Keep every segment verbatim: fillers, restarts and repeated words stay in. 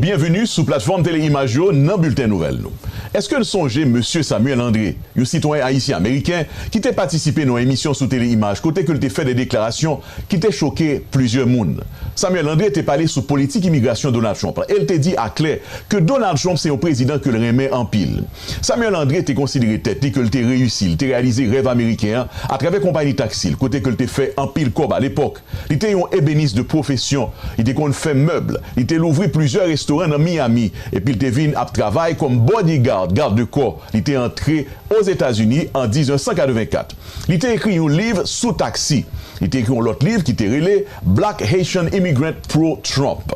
Byenveni sou platfòm Tele Imaj yo nan bilten nouvèl nou. Èske n sonje Mesye Samuel André, yon sitwayen ayisyen-ameriken ki te patisipe nan yon emisyon sou Tele Imaj kote ke l te fè de deklarasyon ki te choke plizyè moun? Samuel André te pale sou politik imigrasyon Donald Trump e l te di aklè ke Donald Trump se yon prezidan ke l renmen anpil. Samuel André te konsidere tèt li ke l te reyisi, l te reyalize rèv ameriken an atravè konpayi taksi l, kote ke l te fè anpil kòb alepòk. Li te yon ebenis de pwofesyon. Li te konn fè mèb. Li te louvri plizyè restoran nan Miami, epi li te vin ap travay kòm bodyguard, gad de kò. Li te antre Ozetazini an diznèf san katrevenkat. Li te ekri yon liv sou taksi. Li te ekri yon lòt liv ki te rele Black Haitian Immigrant Pro-Trump.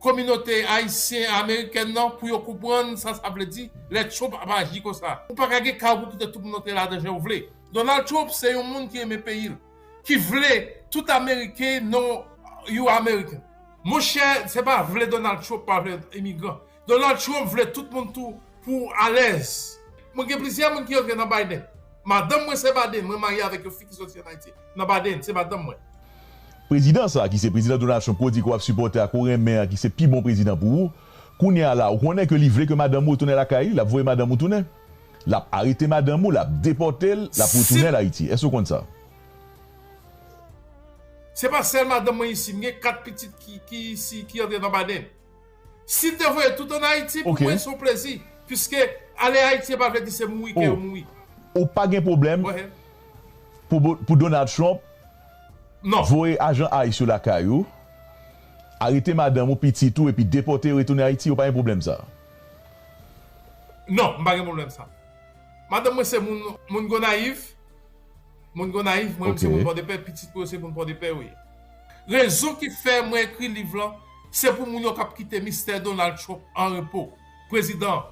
Kominote ayisyen amerikèn nan pou yo konprann sa sa vle di lè Trump ap aji konsa. Ou pa ka gen kay pou kite tout moun antre ladan jan ou vle. Donald Trump se yon moun ki renmen peyi l, ki vle tout Ameriken nan yon Ameriken. Monchè, se pa vle Donald Trump pa vle imigran. Donald Trump vle tout moun tou pou alèz. Mwen gen plizyè moun ki antre nan Biden. Madanm mwen se Baden, mwen marye avèk yon fi ki soti ann Ayiti. Nan Baden, se madanm mwen. Prezidan sa a, ki se prezidan Donald Trump, ke w di ke w ap sipòte a, ke w renmen an, ki se pi bon prezidan pou ou, kounye a la, ou konnen ke li vle ke madanm ou retounen lakay li, l ap voye madanm ou tounen. L ap arete madanm ou, l ap depòte l, l ap retounen l Ayiti. Èske w konn sa? Se pa sèl madanm mwen isi, m gen kat pitit ki, ki isi, ki antre nan Baden. Si l te voye tout ann Ayiti, pou mwen se yon plezi, piske ale Ayiti pa vle di se mouri ke yo mouri. Ou pa gen pwoblèm pou, pou Donald Trump voye ajan ICE yo lakay ou, arete madanm ou, pitit ou, epi depòte yo retounen Ayiti, ou pa gen pwoblèm sa? Non, m pa gen pwoblèm sa. Madanm mwen se moun, moun Gonayiv. Moun Gonayiv, mwen menm se moun Pòdepè, pitit mwen yo se moun Pòdepè yo ye. Rezon ki fè mwen ekri liv lan, se pou moun yo k ap kite mistè Donald Trump an repo. Prezidan,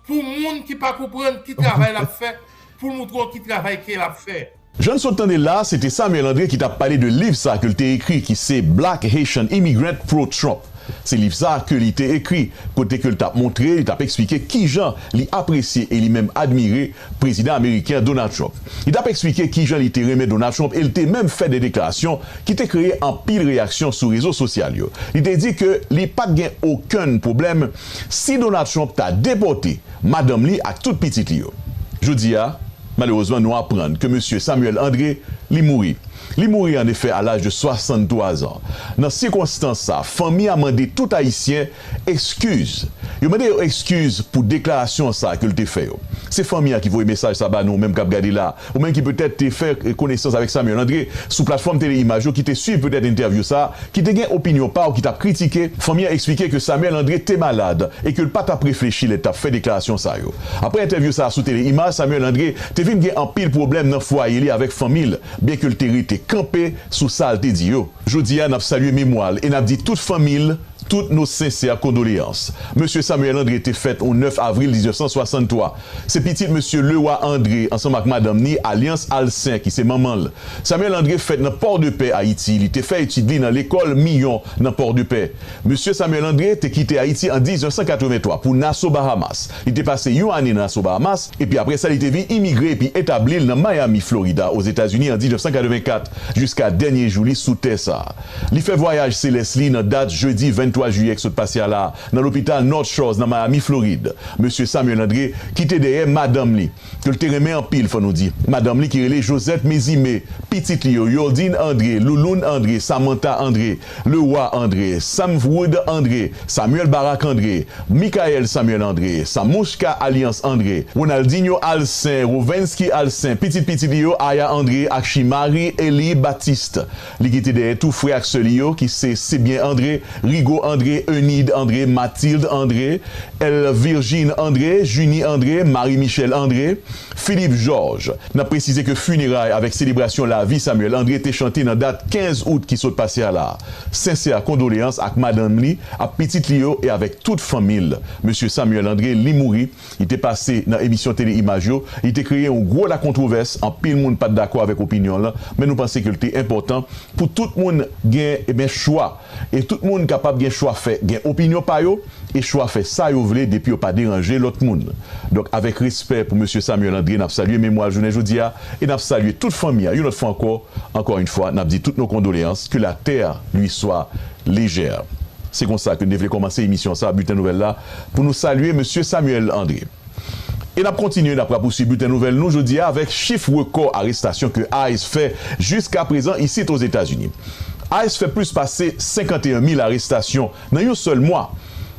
pou moun ki pa konprann ki travay l ap fè, pou l moutre w ki travay ke l ap fè. Jan n sot tande l la, se te Samuel André ki t ap pale de liv sa ke l te ekri ki se Black Haitian Immigrant Pro-Trump. Se liv sa ke li te ekri, kote ke l t ap montre, li t ap eksplike kijan li apresye e li menm admire prezidan ameriken an Donald Trump. Li t ap eksplike kijan li te renmen Donald Trump e l te menm fè de deklarasyon ki te kreye anpil reyaksyon sou rezo sosyal yo. Li te di ke li pa t gen okenn pwoblèm si Donald Trump ta depòte madanm li ak tout pitit li yo. Jodi a, malerezman, nou aprann ke mesye Samuel André, li mouri. Li mouri annefè a laj de swasanntwa zan. Nan sikonstans sa, fanmi a mande tout Ayisyen eskiz. Yo mande yo eskiz pou deklarasyon sa ke l te fè yo. Se fanmi a ki voye mesaj sa ba nou, ou menm k ap gade la, ou menm ki petèt te fè konesans avèk Samuel André sou platfòm Tele Imaj yo, ki te swiv petèt entèvyou sa, ki te gen opinyon pa w, ki t ap kritike, fanmi an eksplike ke Samuel André te malad e ke l pa t ap reflechi lè l t ap fè deklarasyon sa yo. Apre entèvyou sa a sou Tele Imaj, Samuel André te vin gen anpil pwoblèm nan fwaye li avèk fanmi l, byenke l te rete kanpe sou sa l te di yo. Jodi a, n ap salye memwa l e n ap di tout fanmi l toutes nos sincères condoléances. Mesye Samuel André te fèt yon nèf avril diznèf san swasanntwa. Se pitit mesye Leroy André ansanm ak madanm ni, alyans Alsen, ki se manman l. Samuel André fèt nan Pòdepè, Ayiti. Li te fè etid li nan lekòl Miyon nan Pòdepè. Mesye Samuel André te kite Ayiti an diznèf san katrevenntwa pou Nassau, Bahamas. Li te pase yon ane nan Nassau, Bahamas, epi apre sa, li te vin imigre epi etabli l nan Miami, Florida, Ozetazini an diznèf san katrevenkat, jiska dènye jou li sou tè sa a. Li fè vwayaj selès li nan dat jedi venntwa jiyè k sot pase a la a, nan lopital North Shores nan Miami, Florid. Mesye Samuel André kite dèyè madanm li, ke l te renmen anpil, fò nou di. Madanm li ki rele Josette Mézimé, pitit li yo, Yordine André, Louloune André, Samantha André, Leroy André, Samwood André, Samuel Barak André, Michael Samuel André, Samouchka Alliance André, Ronaldinho Alcin, Rovensky Alcin, pitit pitit li yo, Aya André ak Chimari Elie Baptiste. Li kite dèyè tou frè ak sè li yo, ki se Sebyen André, Rigaud André, Eunide André, Mathilde André, Elvirgine André, Junie André, Marie Michelle André, Philippe Georges. N ap presize ke fineray avèk selebrasyon lavi Samuel André te chante nan dat kenz out ki sot pase a la a. Sensè kondoleyans ak madanm li, ak pitit li yo e avèk tout fanmi l. Mesye Samuel André, li mouri. Li te pase nan emisyon Tele Imaj yo. Li te kreye yon gwo lakontwovès. Anpil moun pa t dakò avèk opinyon l, men nou panse ke l te enpòtan pou tout moun gen, eben, chwa. E tout moun kapab gen chwa fè, gen opinyon pa yo, e chwa fè sa yo vle depi yo pa deranje lòt moun. Donk, avèk respè pou mesye Samuel André, n ap salye memwa l jounen jodi a, e n ap salye tout fanmi a, yon lòt fwa ankò, encore une fois, n ap di toutes nos condoléances, que la terre lui soit légère. Se konsa ke n te vle kòmanse emisyon sa, biten nouvèl la, pou nou salye mesye Samuel André. E n ap kontinye, n ap rapouswiv biten nouvèl nou jodi a avèk chif rekò arestasyon ke ice fè jiskaprezan isit Ozetazini. ice fè plis pase senkanteyen mil arestasyon nan yon sèl mwa.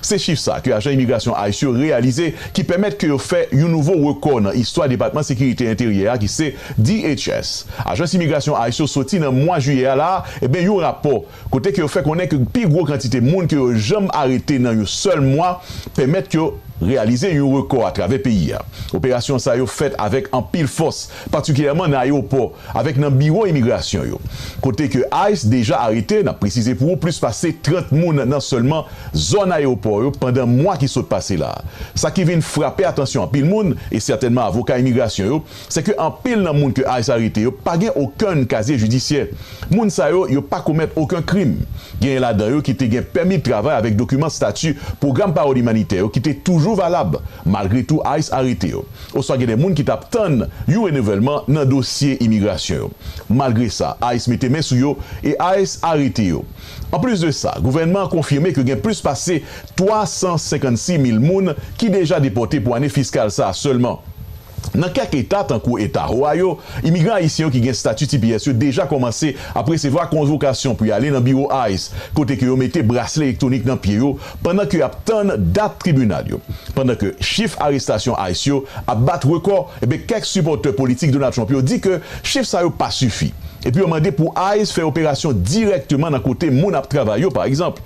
Se chif sa ke ajan imigrasyon ice yo reyalize ki pèmèt ke yo fè yon nouvo rekò nan istwa Depatman Sekirite Enteryè a ki se D H S. Ajans imigrasyon ice yo soti nan mwa jiyè a la, ebyen yon rapò kote ke yo fè konnen ke pi gwo kantite moun ke yo janm arete nan yon sèl mwa pèmèt yo reyalize yon rekò atravè peyi a. Operasyon sa yo fèt avèk anpil fòs, patikilyèman nan ayewopò, avèk nan biwo imigrasyon yo. Kote ke ice deja arete, n ap presize pou ou, plis pase trant moun nan sèlman zòn ayewopò yo pandan mwa ki sot pase la. Sa ki vin frape atansyon anpil moun, e sètènman avoka imigrasyon yo, se ke anpil nan moun ke ice arete yo pa gen okenn kazye jidisyè. Moun sa yo, yo pa komèt okenn krim. Genyen ladan yo ki te gen pèmi travay avèk dokiman stati pwogram pawòl imanitè yo ki te toujou valab, malgre tou ice arete yo. Oswa gen de moun ki t ap tann yon renouvèlman nan dosye imigrasyon yo. Malgre sa, ice mete men sou yo e ice arete yo. Anplis de sa, gouvènman an konfime ke gen plis pase twa san senkannsis mil moun ki deja depòte pou ane fiskal sa a sèlman. Nan kèk eta, tankou eta Ohio, imigran ayisyen yo ki gen stati T P S yo deja kòmanse ap resevwa konvokasyon pou y ale nan biwo ice, kote ke yo mete braslè elektwonik nan pye yo pandan ke y ap tann dat tribinal yo. Pandan ke chif arestasyon ice yo ap bat rekò, ebyen, kèk sipòtè politik Donald Trump yo di ke chif sa yo pa sifi. Epi yo mande pou ice fè operasyon dirèkteman nan kote moun ap travay yo, pa egzanp.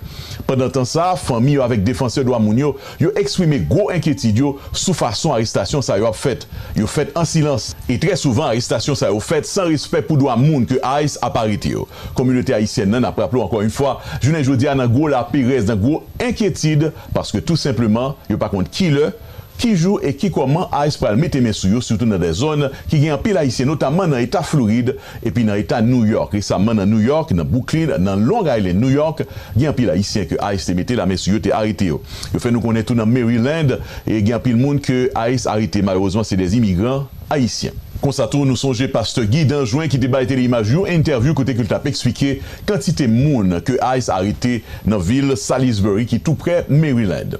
Pandan tan sa a, fanmi yo avèk defansè dwa moun yo, yo eksprime gwo enkyetid yo sou fason arestasyon sa yo ap fèt. Yo fèt an silans. E trè souvan, arestasyon sa yo fèt san respè pou dwa moun ke ice ap arete yo. Kominote ayisyèn nan, n ap raple w ankò yon fwa, jounen jodi a nan gwo laperèz, nan gwo enkyetid, paske tou senpleman, yo pa konn ki lè, ki jou e ki kòman ice pral mete men sou yo, sitou nan de zòn ki gen anpil Ayisyen, notamman nan eta Florid, epi nan eta New York. Resaman nan New York, nan Brooklyn, nan Long Island, New York, gen anpil Ayisyen ke ice te mete lamen sou yo, te arete yo. Yo fè nou konnen tou nan Maryland, e gen anpil moun ke ice arete, malerezman, se de imigran ayisyen. Konsa tou, nou sonje pastè Guy Danjouin ki te bay Tele Imaj yon entèvyou kote ke l t ap eksplike kantite moun ke ice arete nan vil Salisbury ki tou prè Maryland.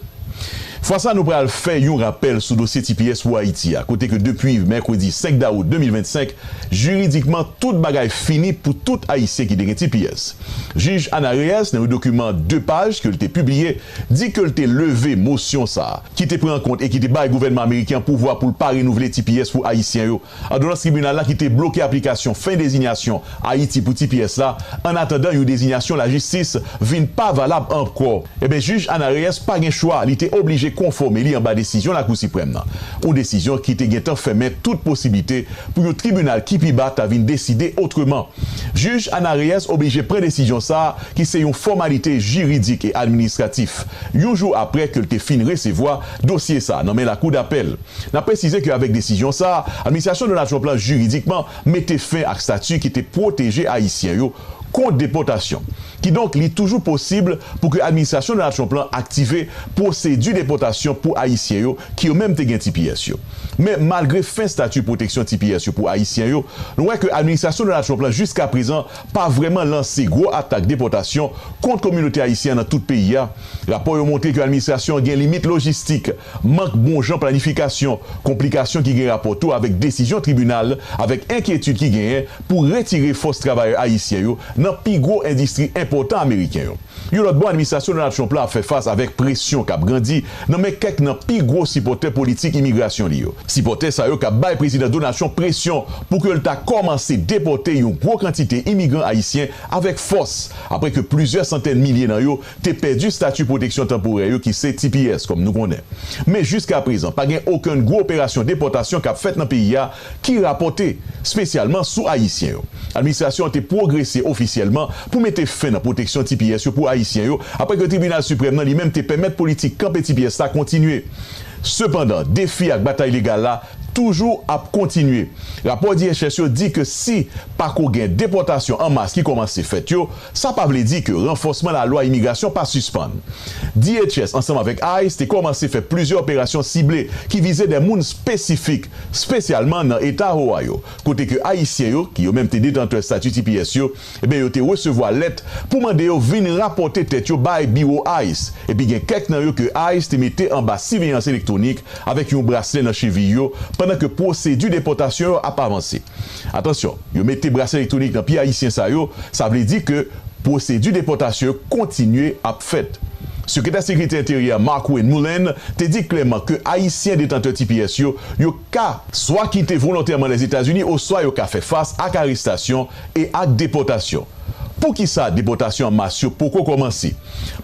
Fwa sa, nou pral fè yon rapèl sou dosye T P S pou Ayiti a, kote ke depi mèkredi senk dawout de mil vennsenk, jiridikman, tout bagay fini pou tout Ayisyen ki te gen T P S. Jij Ana Reyes, nan yon dokiman de paj ke l te pibliye, di ke l te leve mosyon sa a, ki te pran kont e ki te bay gouvènman ameriken an pouvwa pou l pa renouvle T P S pou Ayisyen yo. Òdonans tribinal la ki te bloke aplikasyon fen dezinyasyon Ayiti pou T P S la, annatandan yon dezinyasyon lajistis vin pa valab ankò. Ebyen, jij Ana Reyes pa gen chwa, li te oblije konfòme li anba desizyon Lakou Siprèm nan. Yon desizyon ki te gentan fèmen tout posiblite pou yon tribinal ki pi ba ta vin deside otreman. Jij Ana Reyes oblije pran desizyon sa a, ki se yon fòmalite jiridik e administratif, yon jou apre ke l te fin resevwa dosye sa a nan men Lakou dapèl. N ap presize ke avèk desizyon sa a, administrasyon Donald Trump lan jiridikman mete fen ak stati ki te pwoteje Ayisyen yo kont depòtasyon. Kidonk, li toujou posib pou ke administrasyon Donald Trump lan aktive pwosedi depòtasyon pou Ayisyen yo ki yo menm te gen T P S yo. Men, malgre fen stati pwoteksyon T P S yo pou Ayisyen yo, nou wè ke administrasyon Donald Trump lan jiskaprezan pa vrèman lanse gwo atak depòtasyon kont kominote ayisyen an nan tout peyi a. Rapò yo montre ke administrasyon an gen limit lojistik, mank bon jan planifikasyon, konplikasyon ki gen rapò tou avèk desizyon tribinal, avèk enkyetid ki genyen pou retire fòs travayè ayisyen yo nan pi gwo endistri enpòtan ameriken yo. Yon lòt bò, administrasyon Donald Trump la ap fè fas avèk presyon k ap grandi nan men kèk nan pi gwo sipòtè politik imigrasyon li yo. Sipòtè sa yo k ap bay Prezidan Donald Trump presyon pou ke l ta kòmanse depòte yon gwo kantite imigran ayisyen avèk fòs, apre ke plizyè santèn milye nan yo te pèdi estati pwoteksyon tanporè yo ki se T P S, kòm nou konnen. Men jiskaprezan, pa gen okenn gwo operasyon depòtasyon k ap fèt nan peyi a ki rapòte, espesyalman sou Ayisyen yo. Administrasyon an te pwogrese ofisyèlman pou mete fen nan pwoteksyon T P S yo pou Ayisyen yo, apre ke Tribinal Siprèm nan li menm te pèmèt politik kanpe T P S la kontinye. Sepandan, defi ak batay legal la toujou ap kontinye. Rapò D H S yo di ke si pa ko gen depòtasyon an mas ki kòmanse fèt yo, sa pa vle di ke ranfòsman lalwa imigrasyon pa sispann. D H S ansanm avèk ice te kòmanse fè plizyè operasyon sible ki vize de moun espesifik, espesyalman nan eta Ohio, kote ke Ayisyen yo, ki yo menm te detantè stati T P S yo, ebyen yo te resevwa lèt pou mande yo vin rapòte tèt yo bay biwo ice, epi gen kèk nan yo ke ice te mete anba siveyans elektwonik avèk yon braslè nan cheviy yo, pandan ke pwosedi depòtasyon yo ap avanse. Atansyon, yo mete braslè elektwonik nan pye Ayisyen sa yo, sa vle di ke pwosedi depòtasyon yo kontinye ap fèt. Sekretè Sekirite Enteryè Markwayne Mullin te di klèman ke Ayisyen detantè T P S yo, yo ka swa kite volontèman Lèzetazini oswa yo ka fè fas ak arestasyon e ak depòtasyon. Poukisa depòtasyon an mas yo poko kòmanse?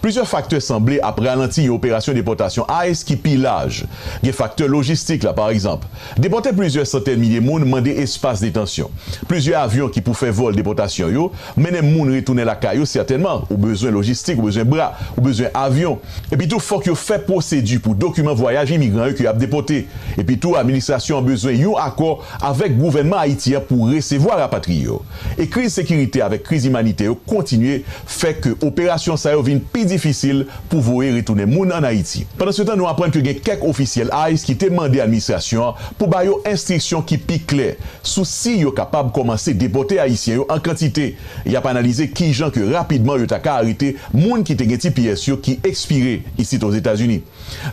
Plizyè faktè sanble ap ralanti yon operasyon depòtasyon ice ki pi laj. Gen faktè lojistik la, pa egzanp. Depòte plizyè santèn milye moun mande espas detansyon. Plizyè avyon ki pou fè vòl depòtasyon yo, mennen moun retounen lakay yo sètènman. Ou bezwen lojistik, ou bezwen bra, ou bezwen avyon. Epi tou, fòk yo fè pwosedi pou dokiman vwayaj imigran yo ke y ap depòte. Epi tou, administrasyon an bezwen yon akò avèk gouvènman Ayiti an pou resevwa rapatriye yo. E kriz sekirite avèk kriz imanitè yo kontinye fè ke operasyon sa yo vin pi difisil pou voye retounen moun ann Ayiti. Pandansetan, nou aprann ke gen kèk ofisyèl ice ki te mande administrasyon an pou ba yo enstriksyon ki pi klè sou si yo kapab kòmanse depòte Ayisyen yo an kantite. Y ap analize kijan ke rapidman yo ta ka arete moun ki te gen T P S yo ki ekspire isit Ozetazini.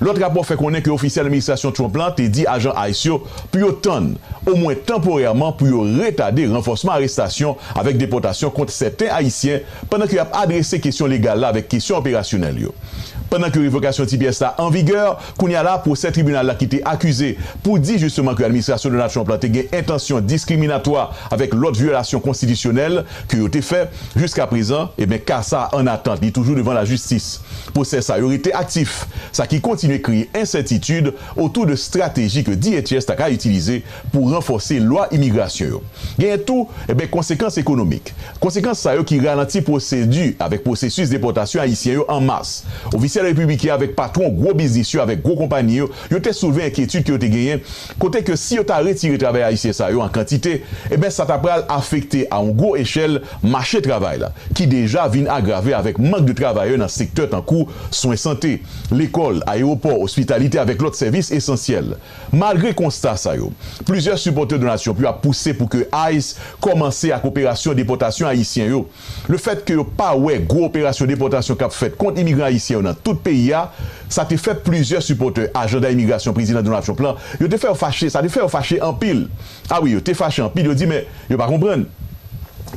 Lòt rapò fè konnen ke ofisyèl administrasyon Trump lan te di ajan ice yo pou yo tann, omwen tanporèman, pou yo retade ranfòsman arestasyon avèk depòtasyon kont sèten Ayisyen, pandan ke y ap adrese kesyon legal la avèk kesyon operasyonèl yo. Pandan ke revokasyon T P S la an vigè, kounye a la, pwosè tribinal la ki te akize pou di jisteman ke administrasyon Donald Trump la te gen entansyon diskriminatwa avèk lòt vyolasyon konstitisyonèl ke yo te fè, jiskaprezan, ebyen, ka sa an atant, li toujou devan lajistis. Pwosè sa yo rete aktif, sa ki kontinye kreye ensètitid otou de estrateji ke D H S ta ka itilize pou ranfòse lwa imigrasyon yo. Genyen tou, ebyen, konsekans ekonomik. Konsekans sa yo ki ralanti pwosedi avèk pwosesis depòtasyon Ayisyen yo an mas. Ofisyèl repibliken avèk patwon gwo biznis yo avèk gwo konpayi yo, yo te soulve enkyetid ke yo te genyen, kote ke si yo ta retire travay Ayisyen sa yo an kantite, ebyen, sa ta pral afekte a yon gwo echèl mache travay la, ki deja vin agrave avèk mank de travayè nan sektè tankou swen sante, lekòl, ayewopò, ospitalite avèk lòt sèvis esansyèl. Malgre konsta sa yo, plizyè sipòtè Donald Trump yo ap pouse pou ke ice kòmanse ak operasyon depòtasyon Ayisyen yo. Lefèt ke yo pa wè gwo operasyon depòtasyon k ap fèt kont imigran ayisyen yo nan tout peyi a, sa te fè plizyè sipòtè ajanda imigrasyon Prezidan Donald Trump lan, yo te fè yo fache, sa te fè yo fache anpil. A wi, yo te fache anpil, yo di, men yo pa konprann.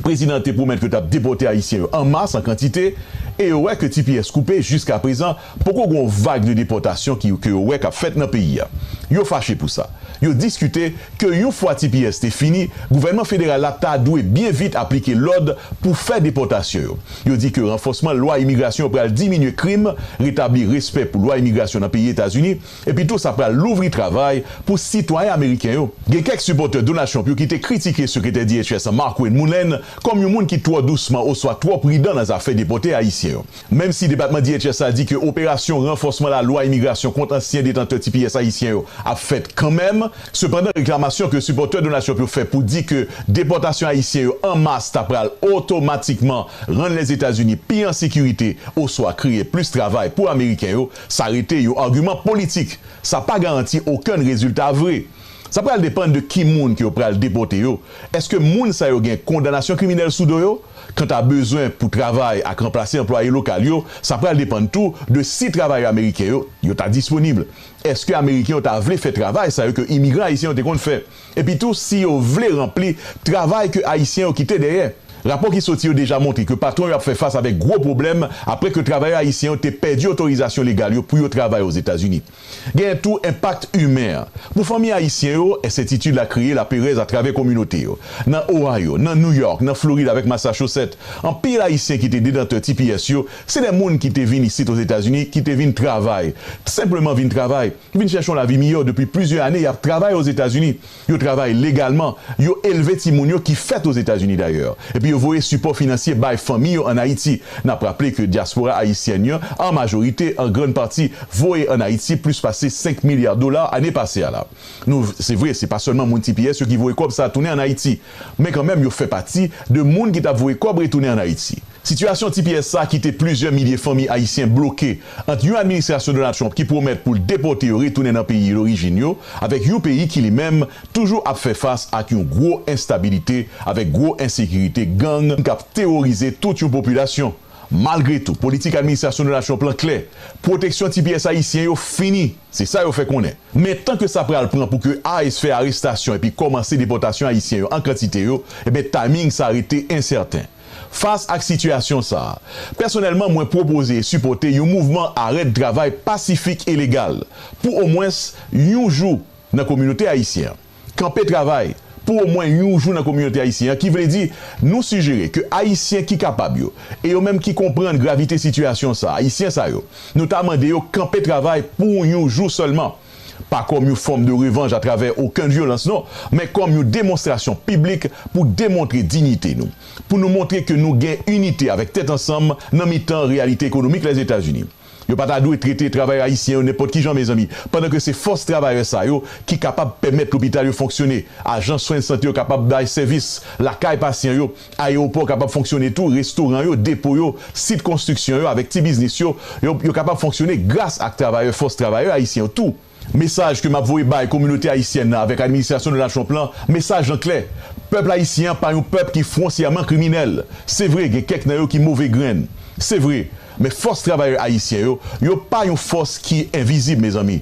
Prezidan an te pwomèt ke yo t ap depòte Ayisyen yo an mas, an kantite, e yo wè ke T P S koupe jiskaprezan, poko gen yon vag de depòtasyon ki, ke yo wè k ap fèt nan peyi a. Yo fache pou sa. Yo diskite ke yon fwa T P S te fini, gouvènman federal la ta dwe byen vit aplike lòd pou fè depòtasyon yo. Yo di ke ranfòsman lwa imigrasyon yo pral diminye krim, retabli respè pou lwa imigrasyon nan peyi Etazini, epi tou sa pral louvri travay pou sitwayen ameriken yo. Gen kèk sipòtè Donald Trump yo ki te kritike sekretè D H S Markwayne Mullin kòm yon moun ki twò dousman oswa twò pridan nan zafè depòte Ayisyen yo. Menm si depatman D H S la di ke operasyon ranfòsman lalwa imigrasyon kont ansyen detantè T P S ayisyen yo ap fèt kanmenm, sepandan, reklamasyon ke sipòtè Donald Trump yo fè pou di ke depòtasyon Ayisyen yo an mas ta pral otomatikman rann Lèzetazini pi an sekirite oswa kreye plis travay pou Ameriken yo, sa rete yon agiman politik. Sa pa garanti okenn rezilta vre. Sa pral depann de ki moun ke yo pral depòte yo. Èske moun sa yo gen kondanasyon kriminèl sou do yo? Kanta bezwen pou travay ak ranplase anplwaye lokal yo, sa pral depann tou de si travayè ameriken yo, yo ta disponib. Èske Ameriken yo ta vle fè travay sa yo ke imigran ayisyen yo te konn fè? Epi tou, si yo vle ranpli travay ke Ayisyen yo kite dèyè. Rapò ki soti yo deja montre ke patwon yo ap fè fas avèk gwo pwoblèm apre ke travayè ayisyen yo te pèdi otorizasyon legal yo pou yo travay Ozetazini. Genyen tou enpak imen an. Pou fanmi ayisyen yo, ensètitid la kreye laperèz atravè kominote yo. Nan Ohio, nan New York, nan Florid avèk Massachusetts, anpil Ayisyen ki te detantè T P S yo, se de moun ki te vin isit Ozetazini, ki te vin travay. Senpleman vin travay. Vin chèche yon lavi miyò depi plizyè ane, y ap travay Ozetazini. Yo travay legalman. Yo elve timoun yo ki fèt Ozetazini dayè. Epi yo voye sipò finansye bay fanmi yo ann Ayiti. N ap raple ke dyaspora ayisyèn yo, an majorite, an grann pati, voye ann Ayiti plis pase senk milya dola ane pase a la. Nou, se vre, se pa sèlman moun T P S yo ki voye kòb sa a tounen ann Ayiti, men kanmenm yo fè pati de moun ki t ap voye kòb retounen ann Ayiti. Sitiyasyon T P S sa a kite plizyè milye fanmi ayisyen bloke ant yon administrasyon Donald Trump ki pwomèt pou l depòte yo retounen nan peyi lorijin yo, avèk yon peyi ki li menm toujou ap fè fas ak yon gwo enstabilite, avèk gwo ensekirite, gang k ap teworize tout yon popilasyon. Malgre tou, politik administrasyon Donald Trump lan klè, pwoteksyon T P S ayisyen yo fini, se sa yo fè konnen. Men tan ke sa pral pran pou ke I C E fè arestasyon epi kòmanse depòtasyon ayisyen yo an kantite yo, ebyen, timing sa rete ensèten. Fas ak sitiyasyon sa a, pèsonèlman, mwen pwopoze e sipòte yon mouvman arèt travay pasifik e legal pou omwens yon jou nan kominote ayisyen an. Kanpe travay pou omwen yon jou nan kominote ayisyen an, ki vle di, nou sijere ke Ayisyen ki kapab yo, e yo menm ki konprann gravite sitiyasyon sa a, Ayisyen sa yo, nou ta mande yo kanpe travay pou yon jou sèlman. Pa kòm yon fòm de revanj atravè okenn vyolans, non, men kòm yon demonstrasyon piblik pou demontre diyite nou, pou nou montre ke nou gen inite avèk tèt ansanm nan mitan reyalite ekonomik Lèzetazini. Yo pa ta dwe trete travayè ayisyen yo nenpòt ki jan, mezanmi, pandan ke se fòs travayè sa yo ki kapab pèmèt lopital yo fonksyone, ajans swen sante yo kapab bay sèvis, lakay pasyan yo, ayewopò kapab fonksyone tou, restoran yo, depo yo, sit konstriksyon yo, avèk ti biznis yo, yo, yo kapab fonksyone gras ak travayè, fòs travayè ayisyen yo tou. Mesaj ke m ap voye bay kominote ayisyèn nan avèk administrasyon Donald Trump lan, mesaj lan klè. Pèp ayisyen an pa yon pèp ki fonsyèman kriminèl. Se vre, gen kèk nan yo ki move grenn. Se vre, men fòs travayè ayisyen yo, yo pa yon fòs ki envizib, mezanmi.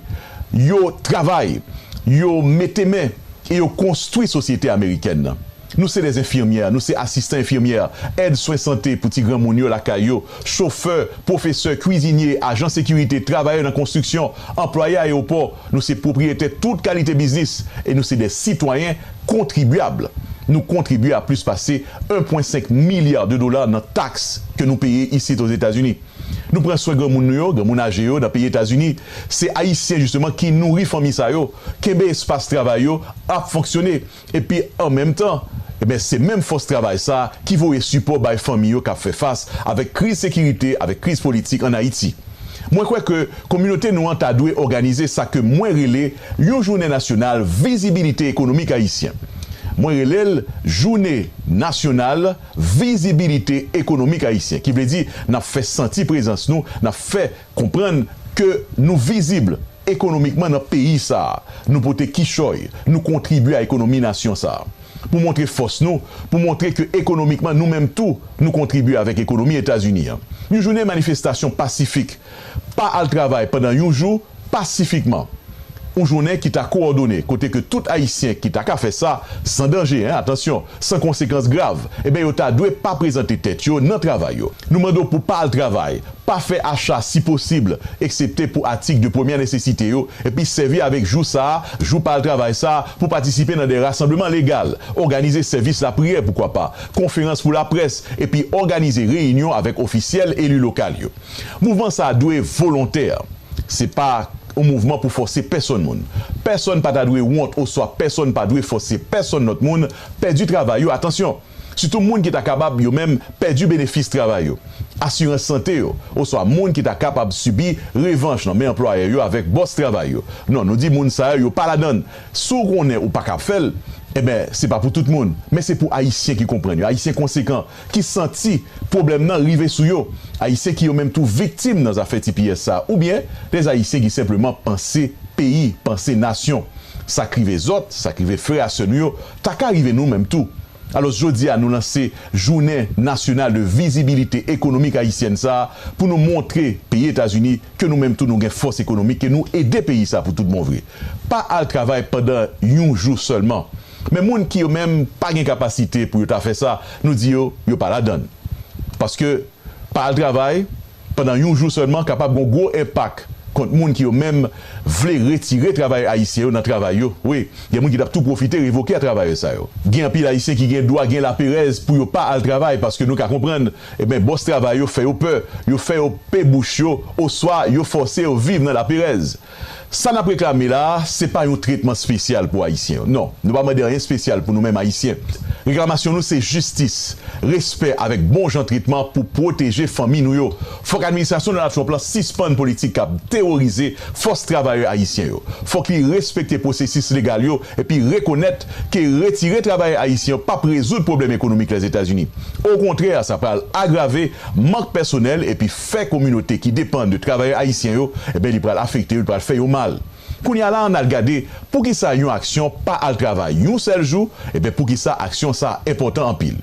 Yo travay, yo mete men e yo konstwi sosyete amerikèn nan. Nou se dè enfimyè, nou se asistan enfimyè, èd swen sante pou ti granmoun yo lakay yo, chofè, pwofesè, kwizinye, ajan sekirite, travayè nan konstriksyon, anplwaye ayewopò, nou se pwopriyetè tout kalite biznis, e nou se dè sitwayen kontribyab. Nou kontribye a plis pase en pwen senk milya de dola nan taks ke nou peye isit Ozetazini. Nou pran swen granmoun nou yo, granmoun aje yo nan peyi Etazini. Se Ayisyen, jisteman, ki nouri fanmi sa yo, kenbe espas travay yo ap fonksyone. Epi, an menm tan, ebyen, se menm fòs travay sa a ki voye sipò bay fanmi yo k ap fè fas avèk kriz sekirite, avèk kriz politik ann Ayiti. Mwen kwè ke kominote nou an ta dwe òganize sa ke mwen rele yon jounen nasyonal vizibilite ekonomik ayisyen. Mwen rele l jounen nasyonal vizibilite ekonomik ayisyen, ki vle di n ap fè santi prezans nou, n ap fè konprann ke nou vizib ekonomikman nan peyi sa a. Nou pote kichòy, nou kontribye a ekonomi nasyon sa a. Pou montre fòs nou, pou montre ke ekonomikman nou menm tou, nou kontribye avèk ekonomi Etazini an. Yon jounen manifestasyon pasifik, pa al travay pandan yon jou, pasifikman. Yon jounen ki ta kowòdone, kote ke tout Ayisyen ki ta ka fè sa, san danje, en, atansyon, san konsekans grav, ebyen, yo ta dwe pa prezante tèt yo nan travay yo. Nou mande w pou pa al travay, pa fè acha si posib, eksepte pou atik de premyè nesesite yo, epi sèvi avèk jou sa a, jou pa al travay sa a, pou patisipe nan de rasanbleman legal, òganize sèvis lapriyè, poukwa pa, konferans pou laprès, epi òganize reyinyon avèk ofisyèl eli lokal yo. Mouvman sa a dwe volontè. Se pa yon mouvman pou fòse pèsonn moun. Pèsonn pa ta dwe wont oswa pèsonn pa dwe fòse pèsonn lòt moun pèdi travay yo. Atansyon! Sitou moun ki ta kapab, yo menm, pèdi benefis travay yo, asirans sante yo, oswa moun ki ta kapab sibi revanch nan men anplwayè yo avèk bòs travay yo. Non, nou di moun sa yo, yo pa ladan l. Si w konnen ou pa kab fè l, enben, se pa pou tout moun, men se pou Ayisyen ki konprann yo, Ayisyen konsekan, ki santi pwoblèm nan rive sou yo, Ayisyen ki yo menm tou viktim nan zafè T P S sa, oubyen dè Ayisyen ki senpleman panse peyi, panse nasyon. Sa k rive zòt, sa k rive frè a sè nou yo, ta ka rive nou menm tou. Alò, jodi a, nou lanse Jounen Nasyonal de Vizibilite Ekonomik Ayisyèn sa a pou nou montre peyi Etazini ke nou menm tou nou gen fòs ekonomik, ke nou ede peyi sa pou tout bon vre. Pa al travay pandan yon jou sèlman. Men moun ki yo menm pa gen kapasite pou yo ta fè sa, nou di yo, yo pa ladan l. Paske pa al travay pandan yon jou sèlman kapab gon gwo enpak kont moun ki yo menm vle retire travayè ayisyen yo nan travay yo. Wi, gen moun ki t ap tou pwofite revoke a travayè sa yo. Gen anpil Ayisyen ki gen dwa gen laperèz pou yo pa al travay paske nou ka konprann, ebyen, bòs travay yo fè yo pè, yo fè yo pe bouch yo, oswa yo fòse yo viv nan laperèz. Sa n ap reklame la a, se pa yon tretman espesyal pou Ayisyen yo. Non, nou pa mande anyen espesyal pou nou menm Ayisyen. Reklamasyon nou se jistis, respè avèk bon jan tretman pou pwoteje fanmi nou yo. Fòk administrasyon Donald Trump lan sispann politik k ap teworize fòs travayè ayisyen yo. Fòk li respekte pwosesis legal yo epi rekonèt ke retire travayè ayisyen yo p ap rezoud pwoblèm ekonomik Lèzetazini. Okontrè, sa pral agrave mank pèsonèl epi fè kominote ki depann de travayè ayisyen yo, ebyen, li pral afekte yo, li pral fè yo mal. Kounye a la, ann al gade poukisa yon aksyon pa al travay yon sèl jou, ebyen, poukisa aksyon sa a enpòtan anpil.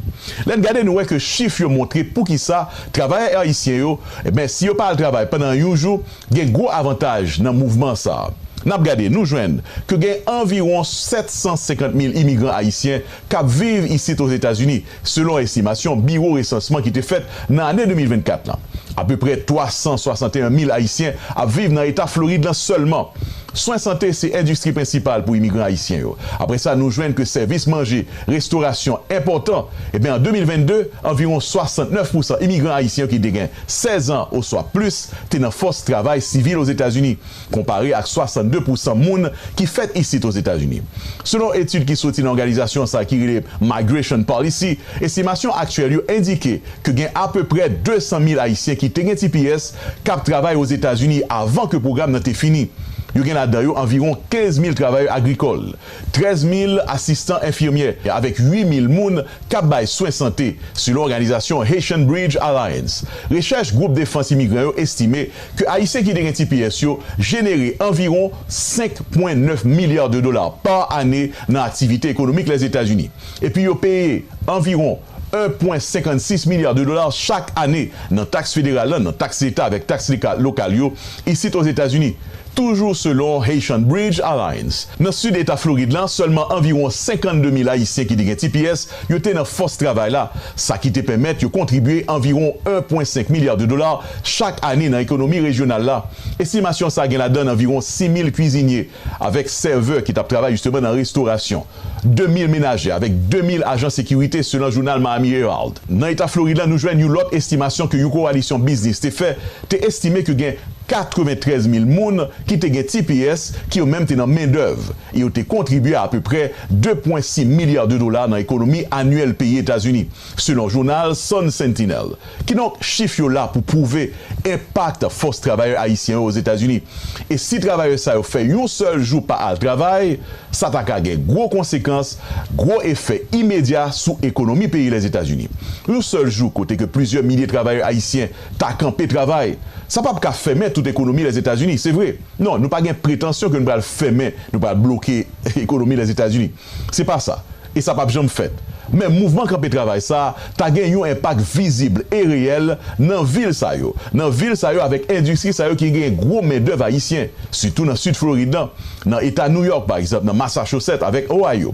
Lè n gade, nou wè ke chif yo montre poukisa travayè ayisyen yo, ebyen, si yo pa al travay pandan yon jou, gen gwo avantaj nan mouvman sa a. N ap gade, nou jwenn ke gen anviwon sèt san senkant mil imigran ayisyen k ap viv isit Ozetazini, selon estimasyon Biwo Resansman ki te fèt nan ane de mil vennkat lan. Apeprè twa san swasanteyen mil Ayisyen ap viv nan eta Florid lan sèlman. Swen sante se endistri prensipal pou imigran ayisyen yo. Apre sa, nou jwenn ke sèvis manje, restorasyon enpòtan. Ebyen, an de mil vennde, anviwon swasantnèf pousan imigran ayisyen yo ki te gen sèz an oswa plis te nan fòs travay sivil Ozetazini, konpare ak swasannde pousan moun ki fèt isit Ozetazini. Selon etid ki soti nan òganizasyon sa a ki rele Migration Policy, estimasyon aktyèl yo endike ke gen apeprè de san mil Ayisyen ki te gen T P S k ap travay Ozetazini avan ke pwogram nan te fini. Yo gen ladan yo anviwon kenz mil travayè agrikòl, trèz mil asistan enfimyè, avèk uit mil moun k ap bay swen sante, selon òganizasyon Haitian Bridge Alliance. Rechèch gwoup defans imigran yo estime ke Ayisyen ki te gen T P S yo jenere anviwon senk pwen nèf milya de dola pa ane nan aktivite ekonomik Lèzetazini. Epi yo peye anviwon en pwen senkannsis milya de dola chak ane nan taks federal lan, nan taks leta avèk taks leka-, lokal yo isit Ozetazini. Toujou selon Haitian Bridge Alliance, nan sid eta Florid lan, sèlman anviwon senkannde mil Ayisyen ki te gen T P S yo te nan fòs travay la, sa ki te pèmèt yo kontribye anviwon en pwen senk milya de dola chak ane nan ekonomi rejyonal la. Estimasyon sa a gen ladan anviwon sis mil kwizinye avèk sèvè ki t ap travay jisteman nan restorasyon, de mil menajè avèk de mil ajan sekirite, selon jounal Miami Herald. Nan eta Florid la, nou jwenn yon lòt estimasyon ke yon kowalisyon biznis te fè, te estime ke gen katreventrèz mil moun ki te gen T P S, ki yo menm te nan mendèv, e yo te kontribye a apeprè de pwen sis milya de dola nan ekonomi anyèl peyi Etazini, selon jounal Sun Sentinel. Kidonk, chif yo la pou pwouve enpak fòs travayè ayisyen yo Ozetazini. E si travayè sa yo fè yon sèl jou pa al travay, sa ta ka gen gwo konsekans, gwo efè imedya sou ekonomi peyi Lèzetazini. Yon sèl jou kote ke plizyè milye travayè ayisyen ta kanpe travay, sa p ap ka fèmen tout ekonomi Lèzetazini, se vre. Non, nou pa gen pretansyon ke nou pral fèmen, nou pral bloke ekonomi Lèzetazini. Se pa sa. E sa p ap janm fèt. Men mouvman kanpe travay sa a ta gen yon enpak vizib e reyèl nan vil sa yo. Nan vil sa yo avèk endistri sa yo ki gen gwo mendèv ayisyen, sitou nan sid Florid lan, nan eta New York, pa egzanp, nan Massachusetts avèk Ohio.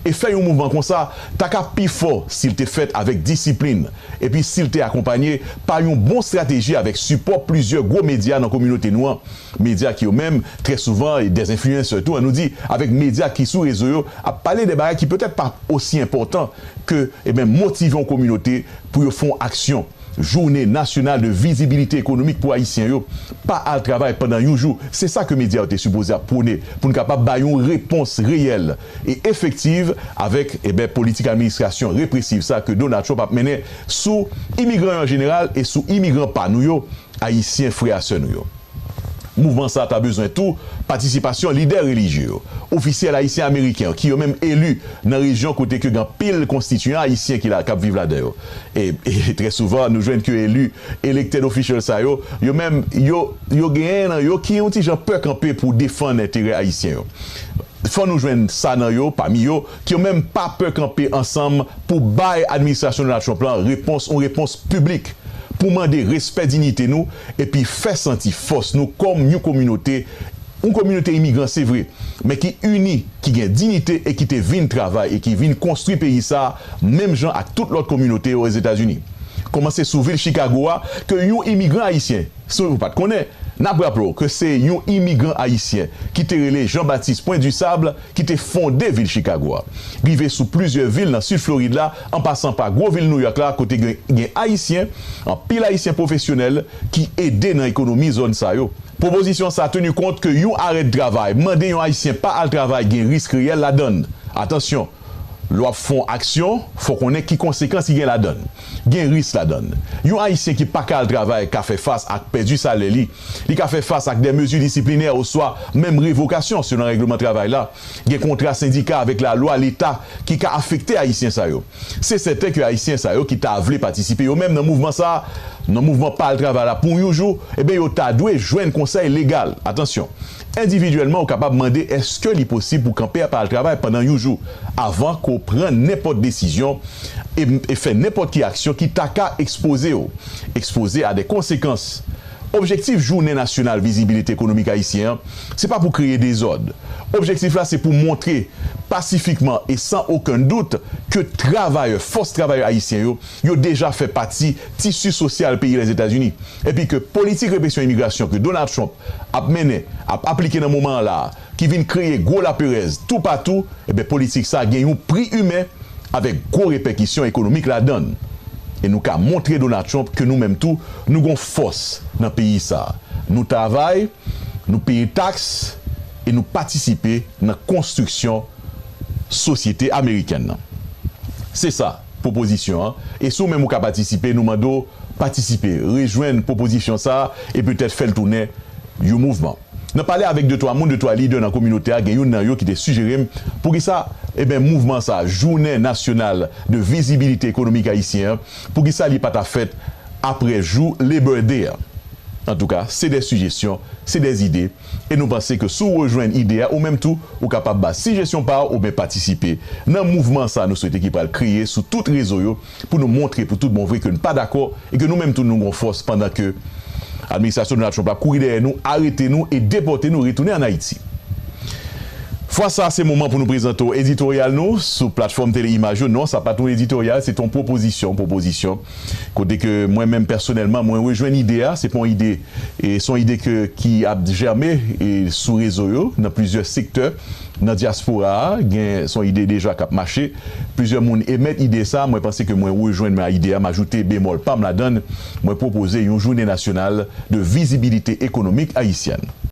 E fè yon mouvman konsa ta ka pi fò si l te fèt avèk disiplin, epi si l te akonpanye pa yon bon estrateji avèk sipò plizyè gwo medya nan kominote nou an. Medya ki yo menm, trè souvan, e des influencers tou, an nou di, avèk medya ki sou rezo yo, ap pale de bagay ki petèt pa osi enpòtan ke, ebyen, motive yon kominote pou yo fè yon aksyon. Journée nationale de visibilité économique pou Ayisyen yo pa al travay pandan yon jou. Se sa ke medya yo te sipoze ap pwone pou n kapab bay yon repons reyèl e efektiv avèk, ebyen, politik administrasyon represiv sa ke Donald Trump ap mennen sou imigran yo an jeneral e sou imigran pa nou yo, Ayisyen frè a sè nou yo. Mouvman sa a ta bezwen tou patisipasyon lidè relijye yo, ofisyèl ayisyen ameriken yo ki yo menm eli nan rejyon kote ke gen anpil konstityan ayisyen ki la, k ap viv ladan yo. E, e trè souvan, nou jwenn ke eli, elected official sa yo, yo menm, yo, yo genyen nan yo ki yon ti jan pè kanpe pou defann enterè ayisyen yo. Fò nou jwenn sa nan yo, pami yo, ki yo menm pa pè kanpe ansanm pou bay administrasyon Donald Trump lan repons, yon repons piblik, pou mande respè diyite nou, epi fè santi fòs nou kòm yon kominote, yon kominote imigran, se vre, men ki ini, ki gen diyite e ki te vin travay e ki vin konstwi peyi sa a, menm jan ak tout lòt kominote yo Ozetazini. Kòmanse sou vil Chicago a, ke yon imigran ayisyen, si w pa t konnen, n ap raple w ke se yon imigran ayisyen ki te rele Jean Baptiste Point du Sable ki te fonde vil Chicago a. Rive sou plizyè vil nan sid Florid la, an pasan pa gwo vil New York la, kote gen, gen Ayisyen, anpil Ayisyen pwofesyonèl ki ede nan ekonomi zòn sa yo. Pwopozisyon sa a teni kont ke yon arèt travay mande yon Ayisyen pa al travay gen risk reyèl ladan l. Atansyon, Lè w ap fè yon aksyon, fò w konnen ki konsekans ki gen ladan l. Gen risk ladan l. Yon Ayisyen ki pa ka al travay ka fè fas ak pèdi salè li. Li ka fè fas ak de mezi disiplinè oswa menm revokasyon selon règleman travay la. Gen kontra sendika avèk lalwa Leta ki ka afekte Ayisyen sa yo. Se sèten ke Ayisyen sa yo ki ta vle patisipe yo menm nan mouvman sa a, nan mouvman pa al travay la pou yon jou, ebyen yo ta dwe jwenn konsèy legal. Atansyon! Endividyèlman, ou kapab mande èske li posib pou kanpe a pa al travay pandan yon jou avan ke w pran nenpòt desizyon e, e fè nenpòt ki aksyon ki ta ka ekspoze w, ekspoze a de konsekans. Objektif Jounen Nasyonal Vizibilite Ekonomik Ayisyen an, se pa pou kreye dezòd. Objektif la se pou montre pasifikman e san okenn dout ke travayè, fòs travayè ayisyen yo, yo deja fè pati tisi sosyal peyi Lèzetazini, epi ke politik represyon imigrasyon ke Donald Trump ap mennen, ap aplike nan moman an la a, ki vin kreye gwo laperèz toupatou, ebyen politik sa a gen yon pri imen avèk gwo repèkisyon ekonomik ladan l. E nou ka montre Donald Trump ke nou menm tou, nou gon fòs nan peyi sa a. Nou travay, nou peye taks e nou patisipe nan konstriksyon sosyete amerikèn nan. Se sa pwopozisyon an. E si w menm ou ka patisipe, nou mande w patisipe, rejwenn pwopozisyon sa a e petèt fè l tounen yon mouvman. Nan pale avèk de twa moun, de twa lidè nan kominote a, gen youn nan yo ki te sijere m poukisa, eben, mouvman sa a, Jounen Nasyonal de Vizibilite Ekonomik Ayisyen an, poukisa li pa ta fèt apre jou Labor Day a. Antouka, se de sijesyon, se de ide, e nou panse ke si w rejwenn ide a, ou menm tou, ou kapab ba sijesyon pa w oubyen patisipe nan mouvman sa a nou swete ki pral kreye sou tout rezo yo pou nou montre pou tout bon vre ke n pa dakò e ke nou menm tou nou gon fòs pandan ke administrasyon Donald Trump ap kouri dèyè nou, arete nou e depòte nou retounen ann Ayiti. Fwa sa a, se moman pou nou prezante w editoryal nou sou platfòm Tele Imaj yo. Non, sa pa t yon editoryal, se t yon pwopozisyon, pwopozisyon. Kote ke mwen menm pèsonèlman, mwen rejwenn ide a, se pa yon ide, e se yon ide ke, ki ap jèmen, e sou rezo yo, nan plizyè sektè, nan dyaspora a, gen, se yon ide deja k ap mache. Plizyè moun emèt ide sa, mwen panse ke mwen rejwenn mwen a ide a, m ajoute bemòl pa m ladan l, mwen pwopoze yon jounen nasyonal de vizibilite ekonomik ayisyèn.